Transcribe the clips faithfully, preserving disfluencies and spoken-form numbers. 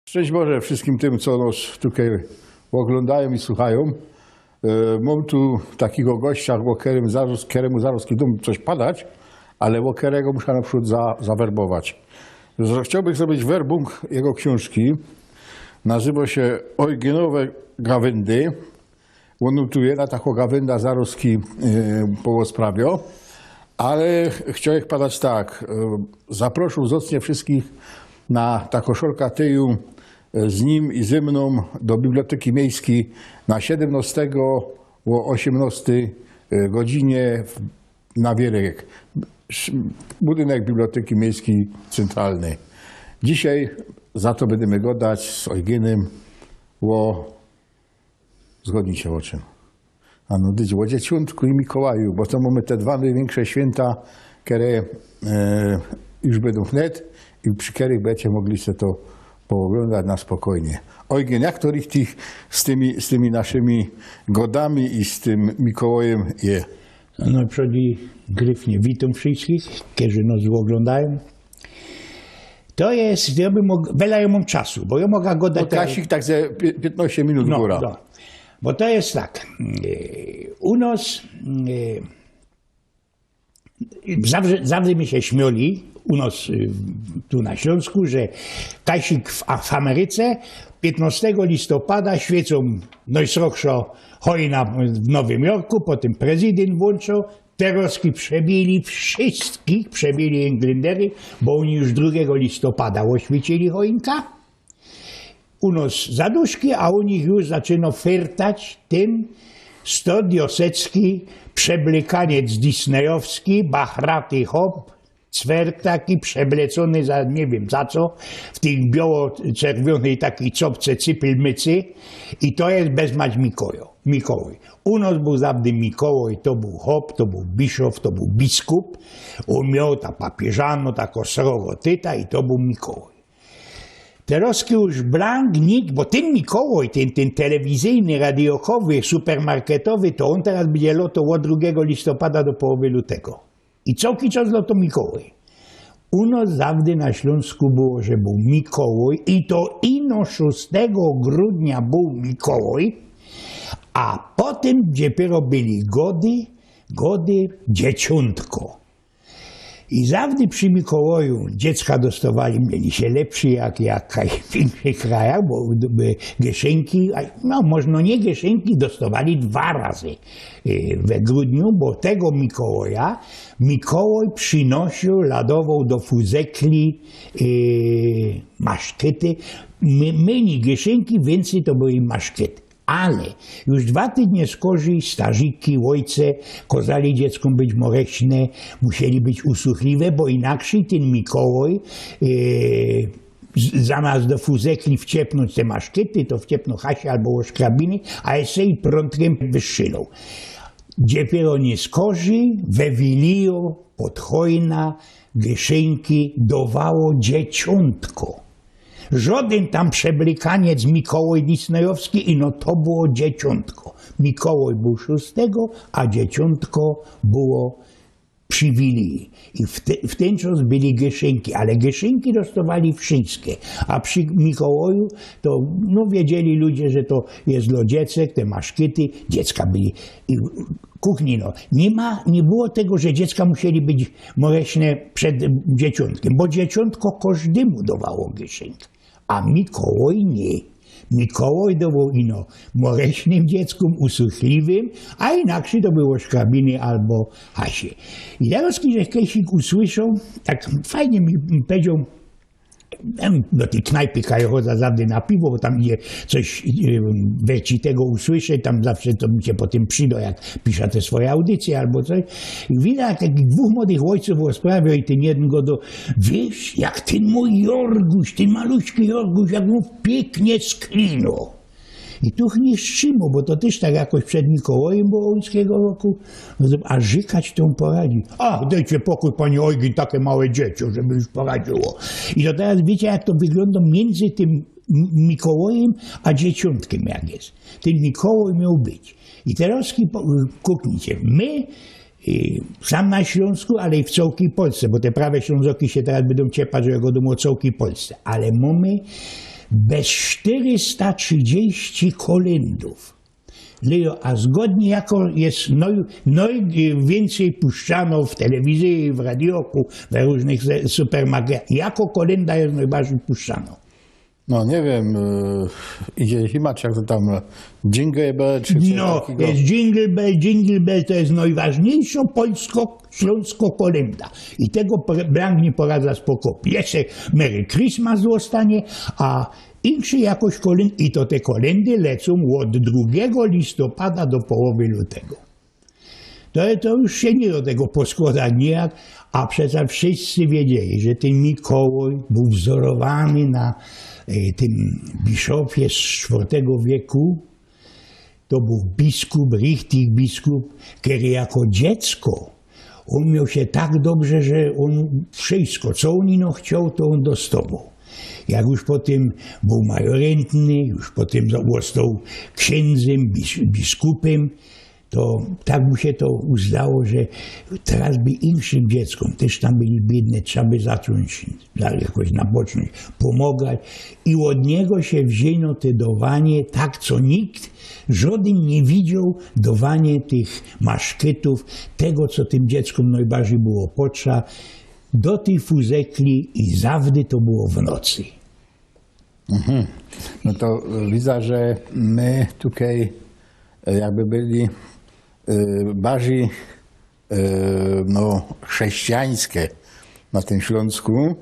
Szczęść Boże wszystkim tym, co nas tutaj oglądają i słuchają. E, Mam tu takiego gościa, o którym zaraz, któremu zaraz idą coś padać, ale o którego muszę na przód za, zawerbować. Chciałbym zrobić werbung jego książki. Nazywa się Euygenowe Gawędy. Ône tu jedna takŏ gawynda zarozki e, połosprawiŏ, ale chciałech padać tak. E, zaproszył zocnie wszystkich na ta koszulka tyju e, z nim i ze mną do Biblioteki Miejskiej na siedemnastego o osiemnastej e, godzinie w- na Wierek. Sz- Budynek Biblioteki Miejskiej Centralnej. Dzisiaj za to będziemy gadać z Eugenem o Zgodni się o czym? A no dyć, o Dzieciątku i Mikołaju, bo to mamy te dwa największe święta, które e, już będą wnet i przy których będziecie mogli sobie to pooglądać na spokojnie. Eugen, jak to richtig z tymi, z tymi naszymi godami i z tym Mikołajem je? No, przede gryfnie witōm wszystkich, kerzy nos ôglōndajōm. To je, jŏ bych mōg, wela jŏ mōm czasu, bo jŏ moga godać... No, Kasik, tak ze pie- piętnaście minut No, góra. No. Bo to je tak. E, u nos e, zawsze, zawsze my sie śmiali u nos e, tu na Ślōnsku, że Kasik w, a w Ameryce piętnastego listopada świecōm nojsrogszo chojna w Nowym Jorku, potym prezydynt włōnczŏ, terŏzki przebili wszystkich, przebili Englandery, bo ôni już drugigo listopada ôświecili choinka. U nos za duszki, a u nich już zaczynŏ fyrtać tym stodiosecki przeblykaniec disneyowski, bachraty chop, cwerg taki przeblecōny za, niy wiym za co, w tych bioło-czerwiōnyj takij copce cypylmycy i to je bezmać Mikołaj. Mikołaj. U nos bōł zawdy Mikołaj, to bōł chop, to bōł biszof, to bōł biskup. Ôn mioł ta papieżano, takŏ srogo tyta i to bōł Mikołaj. Terŏzki już blank, nikt, bo tyn Mikołaj, tyn, tyn telewizyjny, radiokowy, supermarketowy, to ôn teroz bydzie lotoł ôd drugigo listopada do połowy lutego. I cołki czas lotŏ Mikołaj. U nos zawdy na Ślōnsku było, że bōł Mikołaj i to ino szōstego grudnia bōł Mikołaj, a potym dopiyro byli gody, gody Dzieciōntko. I zawdy przi Mikołaju dziecka dostŏwali, mieli sie lepszy jak, jak w inkszych krajach, bo by gyszynki, a, no możno niy gyszynki, dostŏwali dwa razy e, we grudniu, bo tego Mikołaja Mikołaj przinosiōł, ladowoł do fuzekli e, maszkety, my, myni gyszynki, wiyncyj to były maszkety. Ale już dwa tydnie skorzij starziki, ôjce kozali dzieckōm być moreśne, musieli być usuchliwe, bo inakrzyj tyn Mikołaj e, z- zamiast do fuzekli wciepnōńć te maszkety, to wciepnōł hasie abo ôszkrabiny, a jeszcze i prōntkiym wystrzyloł. Dopiyro niyskorzij we Wiliju pod chojna gyszynki dŏwało Dzieciōntko. Żodyn tam przeblykaniec Mikołaj Disneyowski, ino to było Dzieciōntko. Mikołaj bōł szōstego, a Dzieciōntko było przi Wiliji. I w, te, w tyn czas byli gyszynki, ale gyszynki dostŏwali wszyjske. A przi Mikołaju to, no, wiedzieli ludzie, że to je dlŏ dziecek, te maszkety, dziecka byli. I kuchni, no, niy ma, niy było tego, że dziecka musieli być moreśne przed Dzieciōntkiym, bo Dzieciōntko kożdymu dŏwało gyszynk. A Mikołaj niy. Mikołaj dŏwoł ino moreśnym dzieckōm, usuchliwym, a inakrzyj to było ôszkrabiny abo hasie. I teroz, kej żech kesik usłyszoł, tak fajnie mi, mi powiedzioł, em, do tyj knajpy, kaj chodzã zawdy na piwo, bo tam idzie coś e, wercitego usłyszeć, tam zawsze to mi sie potym przidŏ, jak pisza te swoje audycje abo coś. I widza, jak takich dwōch młodych ôjcōw rozprawiŏ i tyn jedyn godŏ, wiysz, jak tyn mōj Jorguś, tyn maluśki Jorguś, jak mu piyknie sklino. I tu niy strzymoł, bo to tyż tak jakoś przed Mikołajym było ôńskigo roku. No to, a rzykać to ôn poradzi. A, dejcie pokōj, panie Eugen, take małe dzieciō, żeby już poradziło. I to teroz wiycie, jak to wyglōndŏ miyndzy tym M- Mikołajym a Dzieciōntkiym, jak je. Tyn Mikołaj mioł być. I teroz ki- po- kuknijcie. My, y, sam na Ślōnsku, ale i w cołkij Polsce, bo te prawe Ślōnzoki sie teroz bydōm ciepać, że godōm ô cołkij Polsce. Ale mōmy bez sztyrysta trzidziści kolyndōw. Lejo, a zgodnie jako je noj-, nojwiyncyj puszczano w telewizyji, w radioku, we rōżnych se-, supermarketach, jako kolynda je nojbardzij puszczano? No, niy wiym, e, idzie himać, jak to tam, Jingle Bell, czy coś No, takigo. Jest Jingle Bell, Jingle Bell to jest nojważniyjszo polsko-ślōnsko kolynda. I tego pre-, blank niy poradza spoko. Jeszcze Merry Christmas ôstanie, a insze jakoś kolyn-, i to te kolyndy lecōm ôd drugigo listopada do połowy lutego. To, to już sie niy do tego poskłodać nijak, a przeca wszyscy wiedzieli, że tyn Mikołaj bōł wzorowany na, e, tym biszopie z sztwŏrtego wieku. To bōł biskup, richtig biskup, kery jako dziecko ôn mioł sie tak dobrze, że ôn wszystko, co ôn ino chcioł, to ôn dostowoł. Jak już potym bōł majorentny, już potym zo-, ôstoł ksiyndzym, bis-, biskupym, to tak mu sie to uzdało, że teroz by inkszym dzieckom, tyż tam byli biydne, trzeba by zaczōńć, za-, jakoś napoczōńć, pōmogać. I ôd niego sie wziyno te dowanie, tak co nikt, żodyn niy widzioł dowanie tych maszkytōw, tego, co tym dzieckōm nojbardzij było potrzeba, do tyj fuzekli i zawdy to było w nocy. Mhm. No to, e, widza, że my tukej, e, jakby byli, e, bardzij, e, no, chrześcijańske na tym Ślōnsku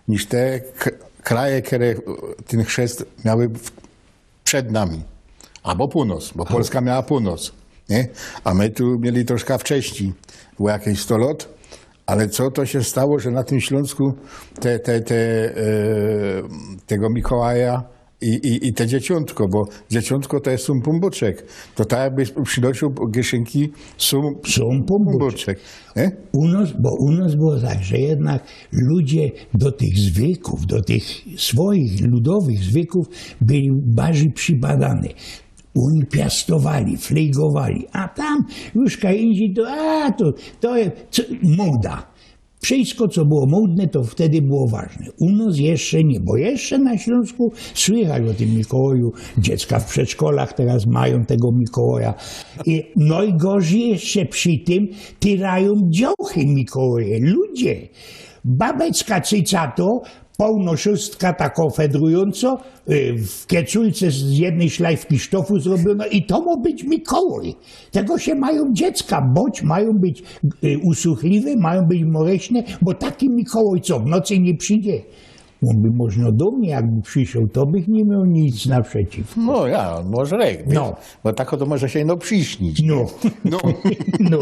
niż te k-, kraje, kere, e, tyn chrzest miały w-, przed nami. Abo pōłnoc, bo Polska miała pōłnoc, niy? A my tu mieli troszka wcześnij, bo jakeś sto lŏt. Ale co to sie stało, że na tym Ślōnsku te, te, te, e, tego Mikołaja i, i, i te dzieciōntko, bo dzieciōntko to je sōm pōnbōczek. To tak, jakby przinosiōł gyszynki sōm Sōm pōnbōczek. pōnbōczek, niy? U nos, bo u nos było tak, że jednak ludzie do tych zwykōw, do tych swojich ludowych zwykōw byli bardzij przibadany. Ôni piastowali, flejgowali, a tam już kaj indzij to, a, to, to je, co, moda. Wszystko, co było modne, to wtedy było ważne. U nos jeszcze niy, bo jeszcze na Ślōnsku słychać ô tym Mikołaju. Dziecka w przedszkolach teroz majōm tego Mikołaja. I nojgorzij jeszcze przi tym tyrajōm dziołchy Mikołaje. Ludzie, babeczka cycato, połno szōstka tako fedrujōnco, y, w keculce z jednyj szlajfki sztofu zrobiono i to mŏ być Mikołaj. Tego sie majōm dziecka bŏć, majōm być, y, usuchliwe, majōm być moreśne, bo taki Mikołaj, co w nocy niy przidzie. Ôn by możno do mie jakby prziszoł, to bych niy mioł nic naprzeciw. No ja, może rek, No. Bo tako to może sie ino przisnić. No. No. No.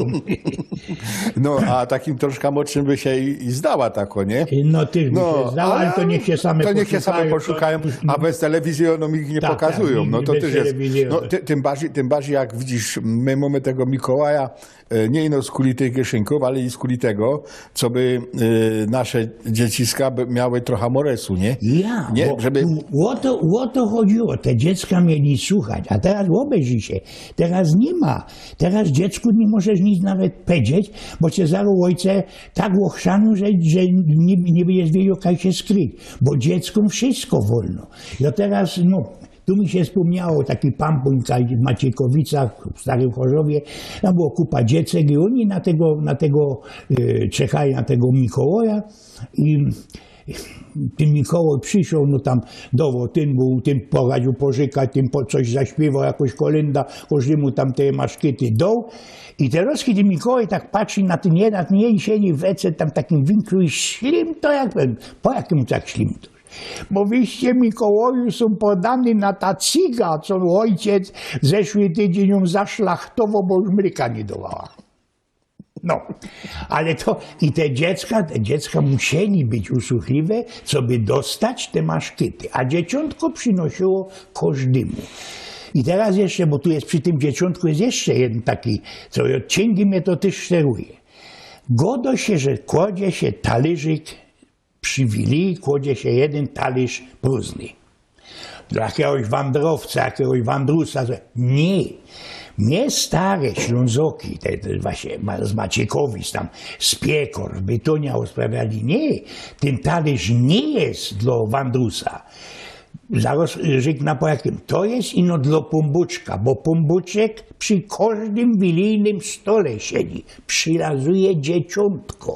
No, a takim troszka młodszym by sie i, i zdała tako, niy? No, tyż by No, sie zdała, ale ale to niych sie same to niych sie same poszukają, poszukają, to, a bez telewizji ône ich niy Tak, tak, pokazujōm. niy, No to bez tyż je, telewizji, no, to ty, tym bardzij, tym bardzij jak widzisz, my mōmy tego Mikołaja, e, niy ino skuli tych gyszynków, ale i skuli tego, co by, e, nasze dzieciska by miały trocha moresu, niy? Ja, Niy, bo żeby tu ô to, ô to chodziło, te dziecka mieli słuchać, a teroz ôbejrzyj sie, teroz niy ma, teroz dziecku niy możesz nic nawet powiedzieć, bo cie zarŏz ôjce tak ôchrzaniōm, że, że niy, niy bydziesz wiedzioł, kaj sie skryć, bo dzieckōm wszystko wolno. Ja teroz, no, tu mi sie spōmniało, taki pampōń w Maciejkowicach, w Starym Chorzowie, tam było kupa dziecek i ôni na tego, na tego, e, czekali na tego Mikołaja i tyn Mikołaj prziszoł, no tam dowoł, tyn bōł, tyn poradził porzykać, tyn po-, coś zaśpiywoł, jakoś kolynda, kożdymu tam te maszkety doł. I teroz, kedy Mikołaj tak patrzi na tyn jeden, a tyn jeden siedzi w ece, tam w takim winklu i ślimto jak, po jakimu tak ślimto? Bo wyście, Mikołaju, sōm podany na ta cyga, co ôjciec zeszły tydziyń jōm zaszlachtowoł, bo już mlyka niy dŏwała. No, ale to i te dziecka, te dziecka musieli być usuchliwe, coby dostać te maszkety, a dzieciōntko przinosiło kożdymu. I teroz jeszcze, bo tu je przi tym dzieciōntku je jeszcze jedyn taki, co ôd ksiyngi mie to tyż szteruje. Godo sie, że kładzie sie talyrzik przi Wiliji kładzie sie jedyn talyrz prōżny. Dlŏ jakigoś wandrowca, jakigoś wandrusa, że niy. Mie stare Ślōnzoki, te, te właśnie ma-, z Maciejkowic, tam z Piekŏr, z Bytōnia ôsprawiali, niy, tyn talyrz niy je dlŏ wandrusa. Zarŏz rzeknã po jakym. To je ino dlŏ Pōnbōczka, bo Pōnbōczek przi kŏżdym wilijnym stole siedzi, przilazuje dzieciōntko.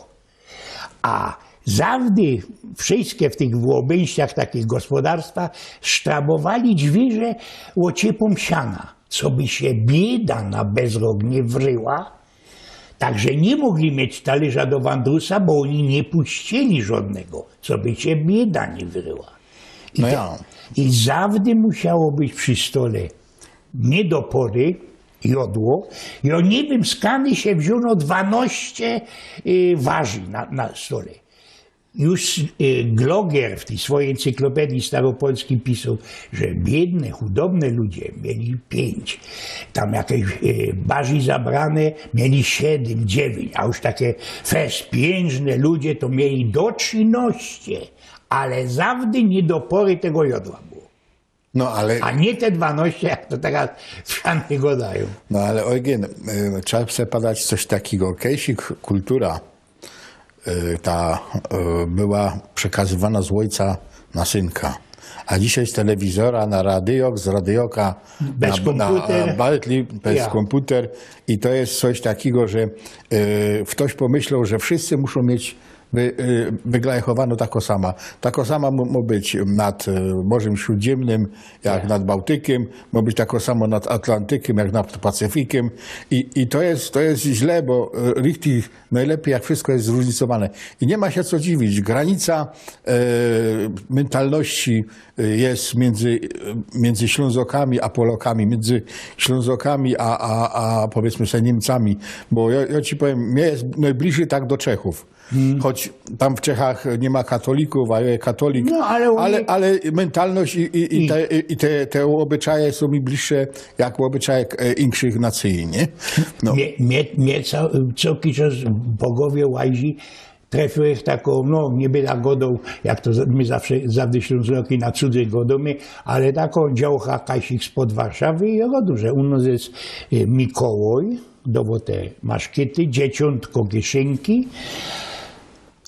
A zawdy wszyjske w tych ôbejściach takich gospodarstwa sztrabowali dźwiyrze ôciepōm siana, coby sie bieda na bezrok niy wryła. Tak że niy mogli mieć talyrza do wandrusa, bo ôni niy puścili żŏdnego, coby sie bieda niy wryła. I, No te, ja. I zawdy musiało być przi stole niy do pory jŏdło. I ôni niy wiym skōnd sie wziōnło dwanŏście y, warzi na, na stole. Już y, Gloger w tyj swojij encyklopedii staropolskij pisoł, że biydne, chudobne ludzie mieli piyńć, tam jakeś y, bardzij zabrane mieli siedym, dziewiyńć, a już take fest piyńżne ludzie to mieli do trzynŏście, ale zawdy niy do pory tego jŏdła było. No ale, A niy te dwanŏście, jak to teroz wszandy gŏdajōm. no ale Eugen, y, trzeba se padać coś takigo. Kejsik kultura y, ta y, była przekazywana z ôjca na synka. A dzisiej z telewizora na radyjok, z radyjoka Bez na, na kōmputer. Bartley, bez Ja. kōmputer. I to je coś takigo, że y, ftoś pōmyśloł, że wszyscy muszōm mieć wy, y, wyglajchowano tako sama. Tako sama mo, mo być nad y, Morzym Śrōdziymnym, jak nad Bałtykym, mo być tako samo nad Atlantykym, jak nad Pacyfikym. I, i to je, to je źle, bo y, richtig nojlepij, jak wszystko je zrōżnicowane. I niy ma sie co dziwić. Granica y, myntalności y, je miyndzy, y, miyndzy Ślōnzokami a Polokami, miyndzy Ślōnzokami a, a, a powiydzmy se Niymcami. Bo jo, jo ci powiym, mie je nojbliżyj tak do Czechōw. Choć tam w Czechach niy ma katolikōw, a jo je katolik, No, ale u ale, nich ale myntalność i, i, i, te, i te, te ôbyczaje sōm mi bliższe jak ôbyczaje e, inkszych nacyji, niy? No. Mie, mie, mie co, co jakiś czas po gowie łazi, trefiōł w tako, no, niy byda godoł, jak to za- my zawsze, zawsze Ślōnzoki na cudze godōmy, ale tako działka kajsik spod Warszawy i jŏ godōm, że u nŏs je y, Mikołaj, dowo te maszkety, Dzieciōntko, Gyszynki,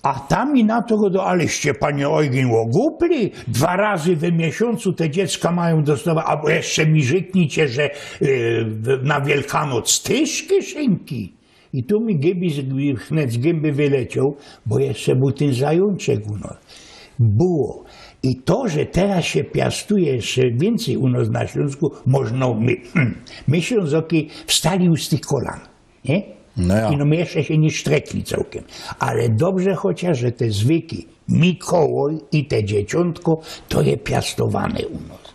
a tam i na to godoł, aleście, panie Eugen, ôgupli, dwa razy we miesiōncu te dziecka majōm dostować, abo jeszcze mi rzeknijcie, że y, w- na Wielkanoc tyż Gyszynki. I tu mi gybis wnet z gymby wylecioł, bo jeszcze bōł tyn zajōnczek u nŏs. Było. I to, że teroz sie piastuje jeszcze wiyncyj u nŏs na Ślōnsku, możno my, my Ślōnzoki wstali już z tych kolan. Niy? No ja. I no my jeszcze sie niy sztrekli cołkym. Ale dobrze chociŏż, że te zwyki, Mikołaj i te Dzieciōntko, to je piastowane u nŏs.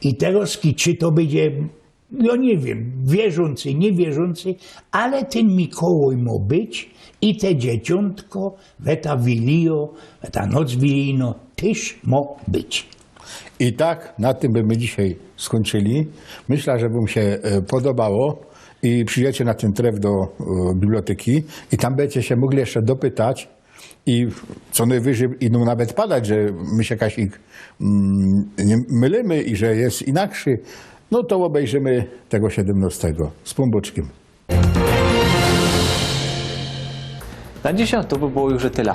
I teroz, czy to bydzie, no niy wiym, wierzōncy, niywierzōncy, ale tyn Mikołaj mo być i te Dzieciōntko, we ta wilijŏ, we ta noc wilijnŏ, tyż mo być. I tak na tym by my dzisiej skōńczyli. Myśla, że wōm sie e, podobało i przidziecie na tyn tref do e, bibliotyki i tam bydziecie sie mogli jeszcze dopytać i co nojwyżyj i no nawet padać, że my sie kajsik mm, niy mylymy i że je inakszy, no to ôbejrzymy tego siedymnŏstego z Pōnbōczkiym. Na dzisiej to by było już tela.